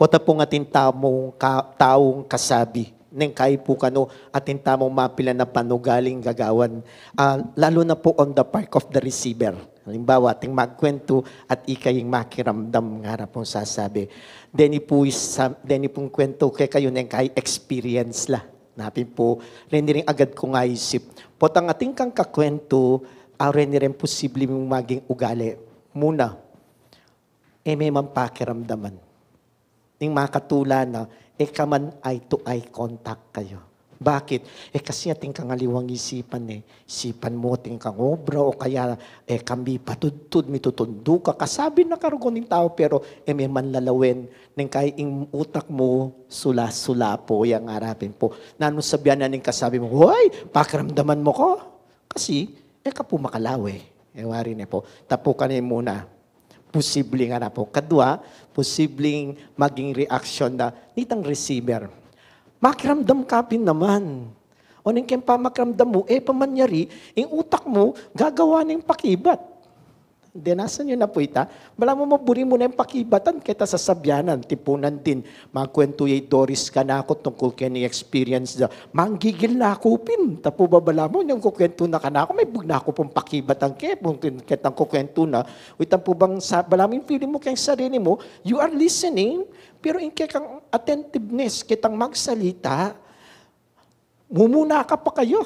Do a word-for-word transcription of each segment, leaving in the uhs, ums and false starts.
Pota pung atin tamung ka, taung kasabi. Neng kai pu kanu atin tamung mapilan a panugaling gagawan. Ah, lalu na pu on the part of the receiver. Halimbawa, ating magkwentu at ika ing makiramdam ngara pung sasabi. Deni pu isa, deni pung kwentu kekayu neng kai experience la. Napin pu, reni ring agad kung aisip. Potang atin kang kakwentu, ah, reni ring posible mung maging ugali. Muna, e me man pakiramdaman. Ning makatula na, e ka man eye to eye contact kayu. Bakit? E kasi atin kang aliwang isipan e. Isipan mu atin kang obra o kaya e ka mipatudtud, mitutundu ka. Kasabi na karugo ning tau pero e me man lalawen. Neng kai ing utak mu, sula-sula pu, yang arapin pu. Nanung sabian na ning kasabi mu, "Hoy, pakiramdaman mu ku." Kasi, e ka pu makalawe. E wari ne pu. Tapukan ne muna. Posible ngana pu. Kadua, posibleng maging reaksyon na nitang receiver. Makiramdam ka pin naman. O neng keng pamakiramdam mu, e pa man yari, ing utak mu, gagawa neng pakibat. Denasan yu na pu ita, balamu maburi mu neng pakibatan keta sasabianan, tipunan din, magkwentu ya i Doris kanaku tungkul keni experience da. Manggigil na ku pin. Tapu ba balamu, nung kukwentu na kanaku, mebug na ku pung pakibatan ke, pung tin-, ketang kukwentu na. Witan pu bang sa, balamu ing feeling mu keng sarili mu, you are listening, pero ing kekang attentiveness, ketang magsalita, mumuna ka pa kayu.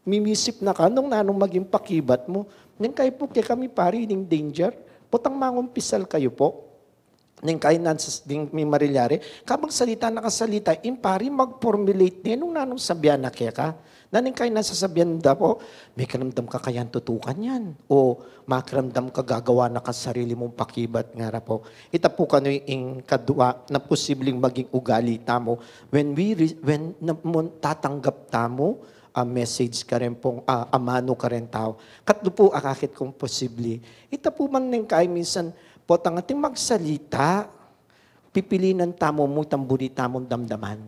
Mimisip na ka nung nanung maging pakibat mu. Neng kai pu keka mi pari ning danger. Potang mangumpisal kayu pu. Neng kai nan sas-, ding mi marilyari. Kabang salita na kasalita, ing pari mag-formulate ne nung nanung sabian na keka. Na neng kai nan sasabian da pu, "Mekiramdam ka kayang tutukan yan." O, "Makiramdam ka gagawa na ka sarili mung pakibat," ngara pu. Ita pu kanu ing kadua na posibleng maging ugali tamu. When we re-, when na, mun, tatanggap tamu, ah, message karen pung, ah, amanu karen tau. Katlu pu, akakit kung posible. Ita pu man neng kai minsan, potang atin magsalita, pipilinan tamu mu itang buri tamung damdaman.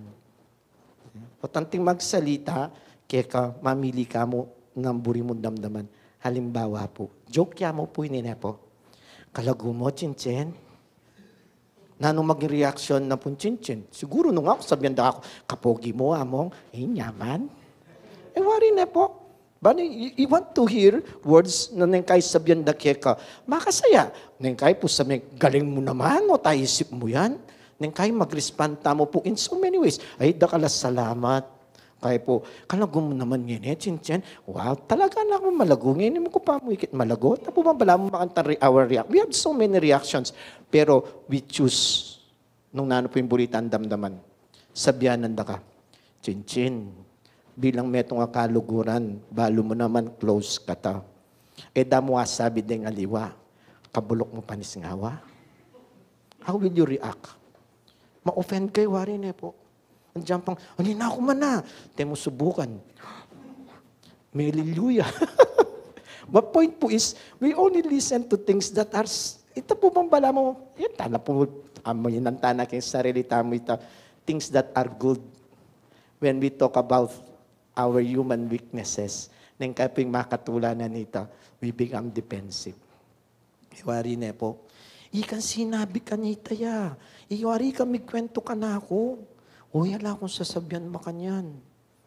Potang atin magsalita, keka mamili ka mu nang buri mung damdaman. Halimbawa pu, joke ya mu pu ini ne pu. Kalagu mu, Chinchin? Nanung maging reaksyon na pung Chinchin? Siguru nung aku sabian da aku, "Kapogi mu, Among." "E, nyaman." E wari ne pu. Bani, you, you want to hear words na neng kai sabian da keka makasaya. Neng kai pu sabian, "Galing mu naman, o, taisip mu yan." Neng kai mag-respond tamu pu in so many ways. "Ay, dakal a salamat." Kai pu, "Kalagu mu naman ngeni, Chinchin." Wow, talaga na aku malagu ngeni, mu ku pa mu ikit malagu. Tapu bang balamu makanta re-, our react-, we have so many reactions. Pero we choose nung nanu pu ing buri tang damdaman. Sabianan da ka, "Chinchin, bilang metung a kaluguran, balu mu naman close kata. E da mu asabi deng aliwa, kabulok mu pa ni singawa." How will you react? Ma-offend ka, e wari ne pu. Andiyan pang, "Ani na aku man na." Te mu subukan. Hallelujah. My point pu is, we only listen to things that are s-, ita pu bang balamu, yan tana pu, amu yan ang tana keng sarili tamu ita, things that are good. When we talk about our human weaknesses, neng kai pu ing makatula na nita, we become defensive. E wari ne pu. Ikang sinabi kanita ya. E wari ikang migkwentu kanaku. Uy, ala kung sasabian makanyan.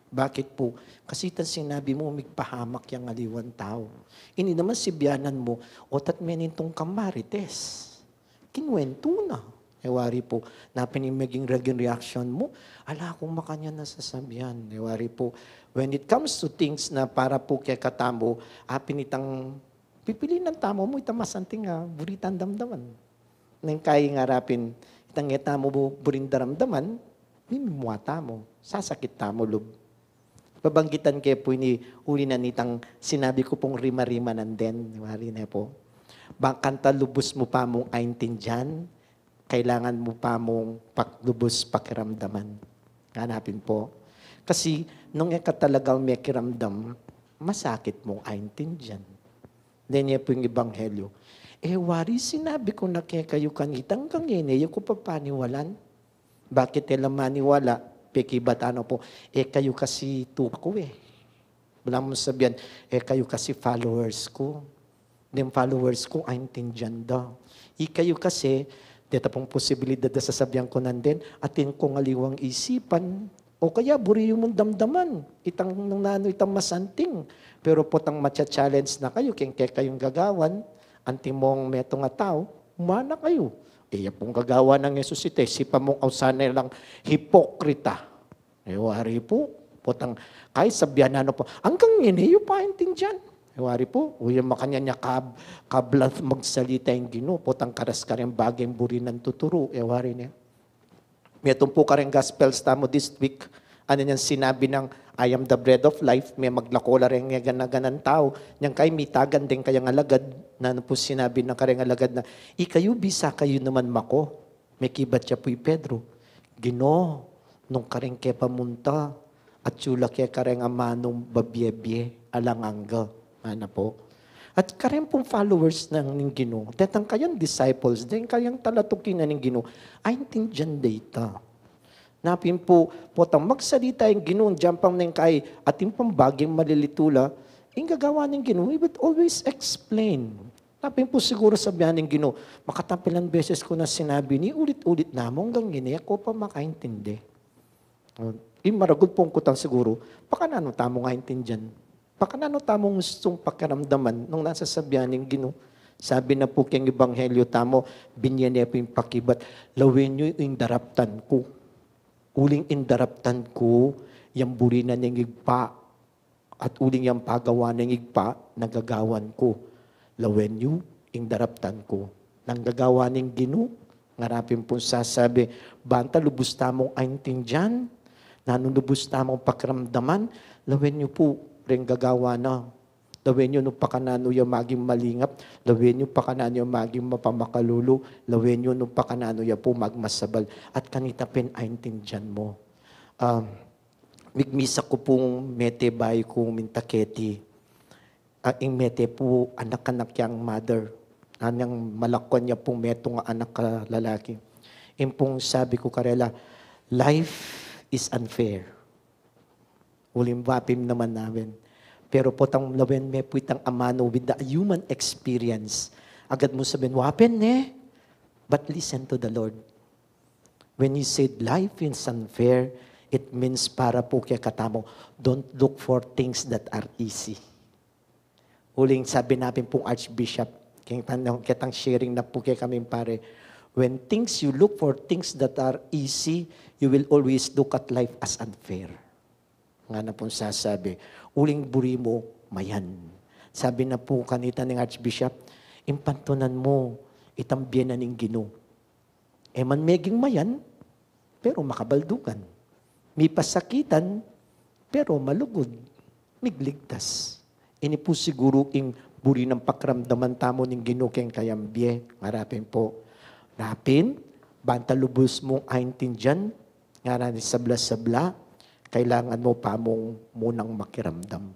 Bakit pu? Kasi itang sinabi mu, migpahamak yang aliwang tau. Ini naman sibianan mu, otat menintung kang Marites. Kinwentu na. E wari pu, napin ing maging, maging reaksyon mu, ala kung makanyan a sasabian. E wari pu, when it comes to things na para pu kekatamu, apin itang pipilinan tamu mu itang masanting a buri tang damdaman. Neng kai ngarapin, itang e tamu bu-, buring daramdaman, mimimua tamu, sasakit tamu lub. Babanggitan ke pu ini uli na nitang sinabi ku pung rima-rima nandin, wari ne pu. Bang kanita lubus mu pa mung aintindian, kailangan mu pa mung pak-, lubus pakiramdaman. Hanapin pu. Kasi, nung e ka talagang mekiramdam, masakit mung aintindian. Deni pu ing ebanghelyo. E wari sinabi ku na kekayu kanita, anggang ngeni e yu ku pa paniwalan. Bakit e la maniwala? Pekibatan na pu, e kayu kasi tupa ku e. Balamu sabian, e kayu kasi followers ku. Deng followers ku, aintindian da. Ikayu kasi, Deta pung posibilidad a sasabian ku nandin, atin kung aliwang isipan, o kaya buri yu mung damdaman, itang nung nanu itang masanting. Pero potang macha-challenge na kayu, keng kekayung gagawan, antimong metung a tau, umana kayu. Iya pung gagawan nang Jesus ita, isipan mung ausan ne lang hipokrita. E wari pu, potang, kahit sabian na nu pa, anggang ngeni yu pa aintindian. E wari pu, uya makanyan ya kab-, kabla magsalita ing Ginu, potang karas kareng bagay buri nang tuturu, e wari ne. Metung pu kareng Gospels tamu this week, anu niyang sinabi nang, "I am the bread of life," me maglako la reng ngeganaganang tau, nyang kay mitagan deng kayang alagad, nanu pu sinabi nang kareng alagad na, "Ikayu bisa kayu naman mako?" Mekibat ya pu i Pedro, "Ginu, nung kareng ke pa munta, atyu la ke kareng amanung babie-bie alang angga," ngana pu. At kareng pung followers nang ning Ginu, detang kayang disciples, deng kayang talatuki na ning Ginu, aintindian de ita. Napin pu, potang magsalita ing Ginu, jampang neng kay atin pang baging malilitu la, ing gagawan ning Ginu, he would always explain. Napin pu siguru sabian ning Ginu, "Makatampilan beses ku na sinabi ini, ulit-ulit na mu, anggang ngeni e ku pa makaintindi." Ing maragul pung kutang siguru, pakananu tamu aintindian? Pakananu tamu gustung pakiramdaman nung nasasabian ning Ginu? Sabi na pu keng Ebanghelyo tamu, binye ne pu ing pakibat, "Lawen yu ing daraptan ku. Uling ing daraptan ku, yang buri na ning Ibpa, at uling yang pagawa ning Ibpa, nagagawan ku. Lawen yu ing daraptan ku." Nang gagawan ning Ginu, ngarapin pung sasabi, banta lubus tamung aintindian, nanu lubus tamung pakiramdaman, lawen yu pu reng gagawan na. Lawen yu nung pakananu ya maging malingap, lawen yu pakananu ya maging mapamakalulu, lawen yu nung pakananu ya pu magmasabal. At kanita pin aintindian mu. Um, migmisa ku pung mete bayu ku minta keti. Ah, ing mete pu, anak-anak yang mother. Anyang malakwan ya pung metung a anak a lalaki. Ing pung sabi ku karela, "Life is unfair." Uling wapin naman nawen. Pero potang lawen me pu itang amanu with the human experience. Agad mu sabian, "Wapin ne." But listen to the Lord. When he said life is unfair, it means para pu kekatamu, don't look for things that are easy. Uling sabi na pin pung Archbishop, keng tanong, ketang sharing na pu kekami pare, when things, you look for things that are easy, you will always look at life as unfair. Ngana pung sasabi, uling buri mu mayan. Sabi na pu kanita ning Archbishop, impantunan mu, itang bie na ning Ginu. E man meging mayan, pero makabaldugan. Mipasakitan, pero malugud. Migligtas. Ini pu siguru ing buri nang pakiramdaman tamu ning Ginu keng kayang bie. Ngarapin pu. Napin, banta lubus mung aintindian, ngara ning sabla-sabla, kailangan mu pa mung munang makiramdam.